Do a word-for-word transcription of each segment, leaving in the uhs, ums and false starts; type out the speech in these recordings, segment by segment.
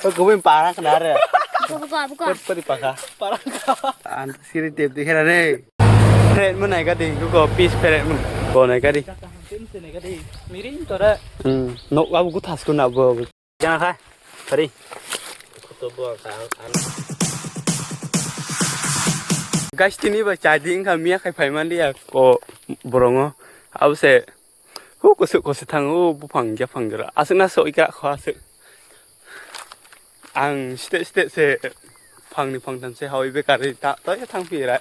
O kubui para khna re. Buka, buka, buka. Pori paka. Para ka. An siri tep di khera re. Fret mo nai ka di, ko pis fret mo. Ko nai ka di. Mirin tore. Hmm. No, abu ku thas ko na bo. Jana kha. Tari. Guys, tini ba chai di wngkha miya khai phai man dia ko borongo. Abo se. Hu kusuk kusuk thango buphang yaphang jora. Aswk na soi ka kho aswk. Ang site site se phangni phangtham se hawi bekari ta to ya thang phi ra.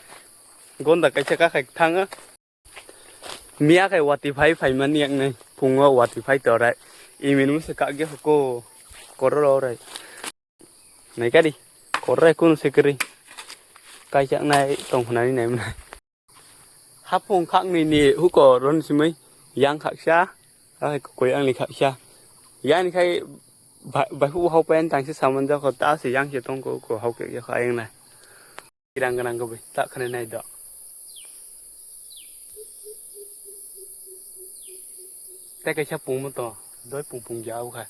Gonda kaisa ka khai thango. Miya khai wati phai phai mani yang nai. Phungo wati phai to rai. Imin mu se ka ge ko kororo rai. Nai kari. Kororo kunu se kri. Kai chak nai tong khna ni nai mnai. Hapung khaknwi ni huko ron simui yang khaksa, ah, koi angni khaksa. Yani khai bai, bai hu hau pen tangsi saman jako ta se yang se tong ko, ko hau ke ya kha yang na. Kirang ganang ko bai, ta khane nai do. Ta kaisa pung mo to, doi pung pung ja u kha.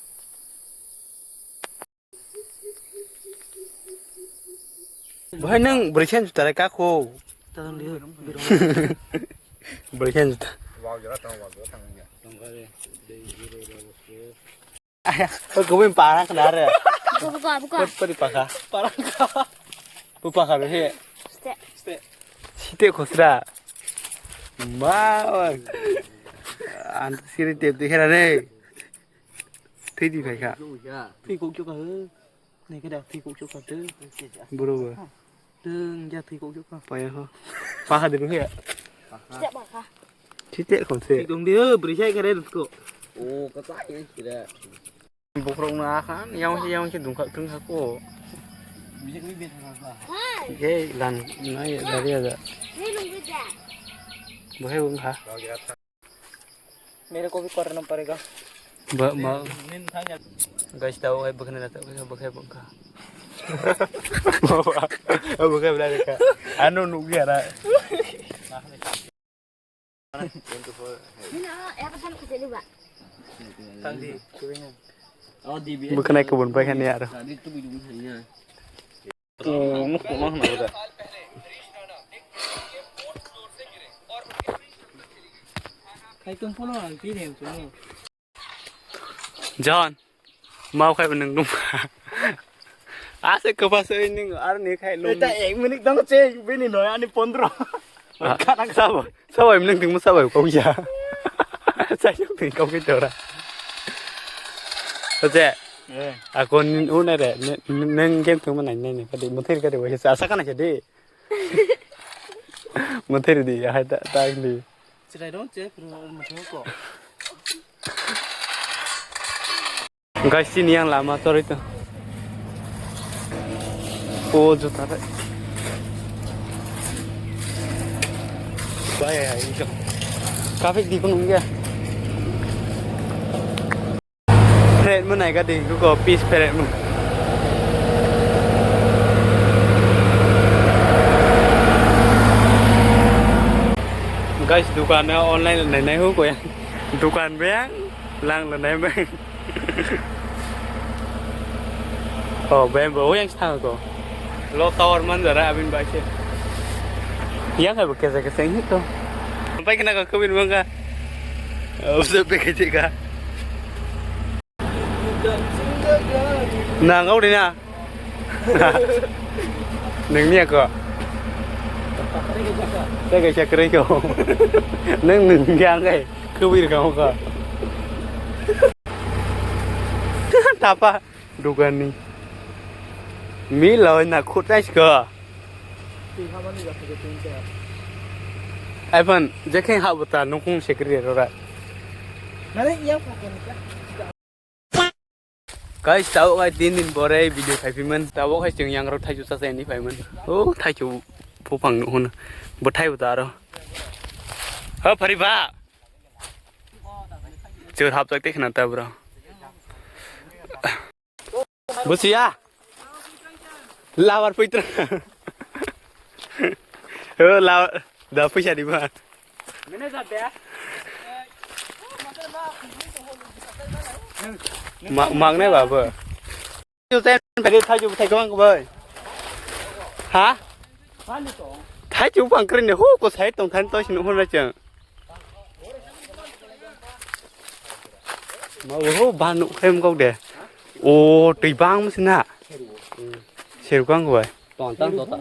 Bohai nang bwrwi sen juta rai kakho. Bwrwi sen juta. O kubui para khna re. Buka, buka, buka. Pori paka. Para ka. Bu paka ro he. Site. Site khosra. Ma. An siri tep di khera re. Thwi di phai kha. Thwi kok chuk kha. Nai khe da thwi kok chuk kha tw. Buro bo. Tw ya thwi kok chuk kha. Paya ho. Paha diru he. Site ba kha. Site khon se. Thwi dong di, bwrwi sai kare nutko. O, ka cha ye kira. Bokrok na kha, yang se, yang se dungkha, tungkha ko. Hai. Ge lan, nai, dari aga. Hei, lungkha da. Bohai wngkha. मेरे को भी करना पड़ेगा। Ba, ma. Guys, tao hai bwkhani na tao bwkhai bwkhai bwkha. Baba, bwkhai bwkhai bwkha. Ano nukya ra. Bwkhani kubun bai khani aro. Kaitung phano ang tini ang chungo. John, mau khai nung nung. Ase kapa soi nung ar ni khai lung. Eta ek minute dong che bini noi ani pondro. Ah, sabo, sabo em nung ting sabo kau ya. Saya nung ting kau kita ora. Oje. Eh. Aku ni una re, neng game tu mana neng ni kadi muthir kadi wajah asa kana jadi. Muthir di, hai ta ta di. Chirai dong che, pero muthir ko. Guys, sini yang lama sorry to. Oh, juta re. Bai, hai, ini. Traffic di kunung ya. Fret mo nai ka di, ko pis fret mo. Guys, dukan na online nai nai ho ko ya. Dukan beng, lang la nai beng. Oh, beng bo yang sa ko. Lo tower man jara abin bai se. Yang hai bo kesa kesa hito. Pai kena ka kubin mangga. Oh, so pe kece ka. Nang kau dina. Neng ni ako. Tega siya kere ko. Neng neng yang kai. Kubir kau ka. Tapa dugani. Mi loi na khutai ko. Iphone jekhe habuta nukung sekri rora. Nare iya pokon ka. Guys, tao kai tin din pore video khai piman. Tao kai chwng yang ro thaichu sa ni paiman. Oh, thaichu phupang nu huna. Bo thai bo taro. Ha phari ba. Chur hap tak te khna ta bro. Busia. Labar puitra. Oh, labar. Da puisa di ba. Manager de. Ma-, mangnai ba bo. Thaichu chen phai thaichu thai kwbang kwbai. Ha? Thaichu bang kre ne ho ko sai tong than to sinu hon chang. Ma ho ban nu khem kok de. O twi bang sina. Serukang kwbai. Tong tang to ta.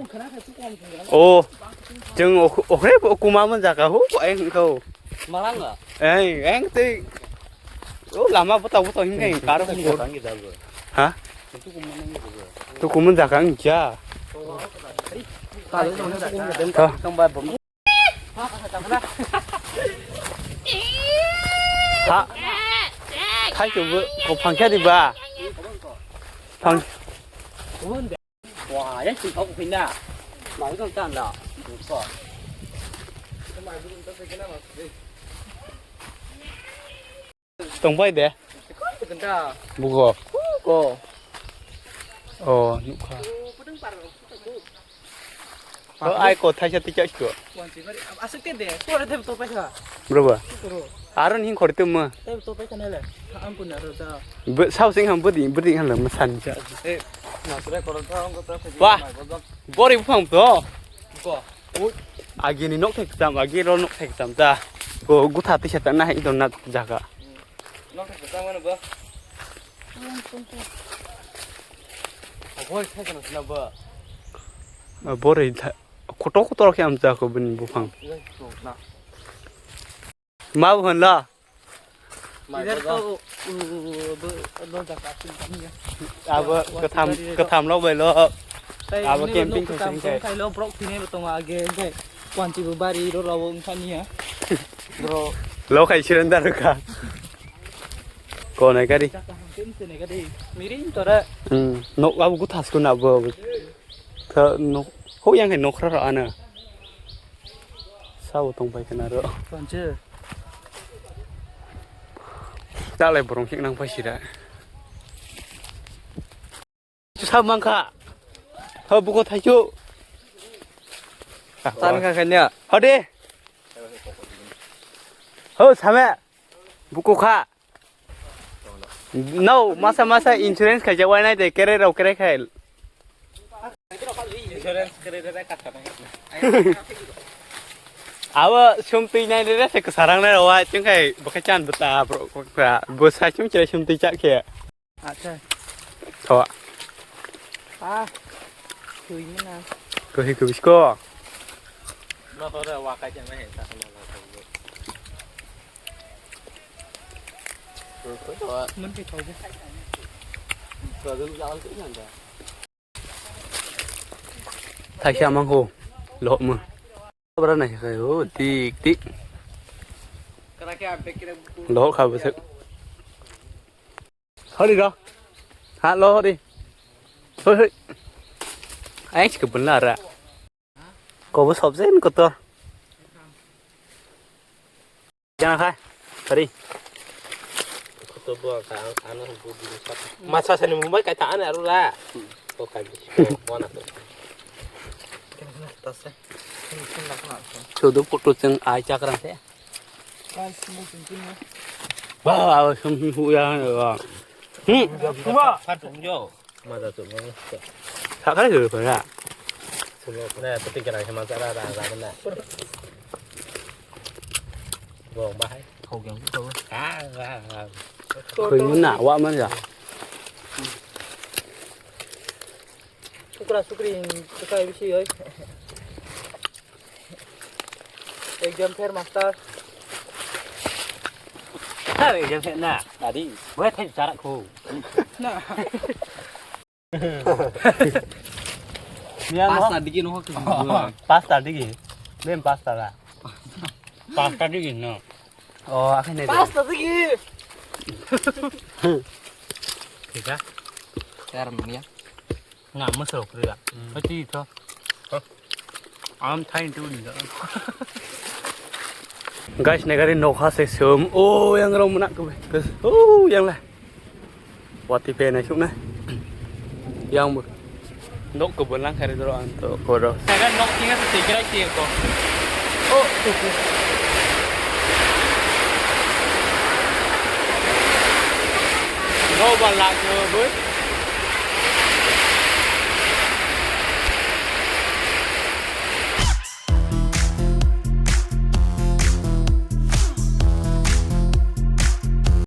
O, chwng ok-, okre bo kuma man jaka hu, eng kho. Malang ga? Eng, eng tei. O lama bota bota hing khe kar hung go. Tang ki dal go. Ha? Tu kuma man jaka ang ja. Ta. Tang ba bom. Ha. Thai tu bu ko phang kya di ba? Phang. Wa, ya sing kau kuina. Mai kau tan da. Ko. Tong pai de. Ko. Bugo. Ko. Oh, nukha. Oh, ai ko thaisa tikya ko. Asuk te de. Ko re de to paisa. Bro ba. Ko. Aron hin khorte ma. Te to paisa na le. Ang ko na ro da. Sao sing ham budi, budi han la masan cha. Eh, nasre ko ta ang ko ta. Wah. Bori buphang to. Ko. Agi ni nok thek tam, agi ro nok thek tam ta. Ko gutha tisa ta na hai don na jaga. Nok thek tam mana ba? Aboi thek na ba. Bori tha. Kotor kotor khe amcha ko bini buphang. Ma bu hwn la. Abo katham, katham lok bai lo. Abo camping khaising khai. Khai lo brok thini lo tongo age khai. Kwanchi bo bari ro ro wng thani ya. Bro. Lo khai surrender ka. Ko nai kari. Miring tora. Hmm. No abo guthas ko na bo. Kha nok, ho yang hai nokra ro ano. Sao tong pai khna ro. Tonche. Chalai borong sik nang pai sira. Sa mangkha. Ho buko thaichu. Tan kha khanya. Ho de. Ho same. Buko kha. No, masa masa insurance khaijak wai nai de, kere rok kere khai. Insurance kere de kha. Abo sum twi nai de se kasarang nai rok wai, chwng khai bokhe chan bwta bro, bwsa chwng chwrai sum twi chak khe. Acha. Thawa. Ah, twi mena. Ko hi ko bisko. No hore wa kai chang nai sa. Thaisa mangkho, lohmo. Abra nai khai o, tik, tik. Loh kha bwswk. Hori ro. Ha, lo hori. Hoi, hoi. Ai, chikabun la ra. Kobo sobjen kotor. Jana khai. Sorry. Kotor bo ka ano bu bu sat. Masa sani mumbai kai ta ano aru la. Ko kai bi. Ko wana to. Chodo photo chang ai chakran se. Ba, sum hu ya. Hmm. Kuma. Phatung jo. Mada tu mo. Sakare tu ko ya. Sum ko na pati kara sama cara da da na. Bong bahai. Thau yang tu. Ah, ah, ah. Khoi mun na wa man ya. Sukra sukri kai bisi oi. Exam fair master. Ha, exam fair na. Tadi. Weh, thai chara ko. Na. Pasta digi no ko. Pasta digi. Bem pasta la. Pasta digi no. Oh, akhai nai. Pasta digi. Kisa? Yar mania. Nga masuk kira. Hati itu. Am thain tu ni. Guys, nagari nokha se sum. Oh, yang rong mena ko. Oh, yang lah. Wati pe nai suk na. Yang bu. Nok ko bolang kare doro an to koro. Naga nok tinga se tegrai ti ko. Oh. No bala ko bu.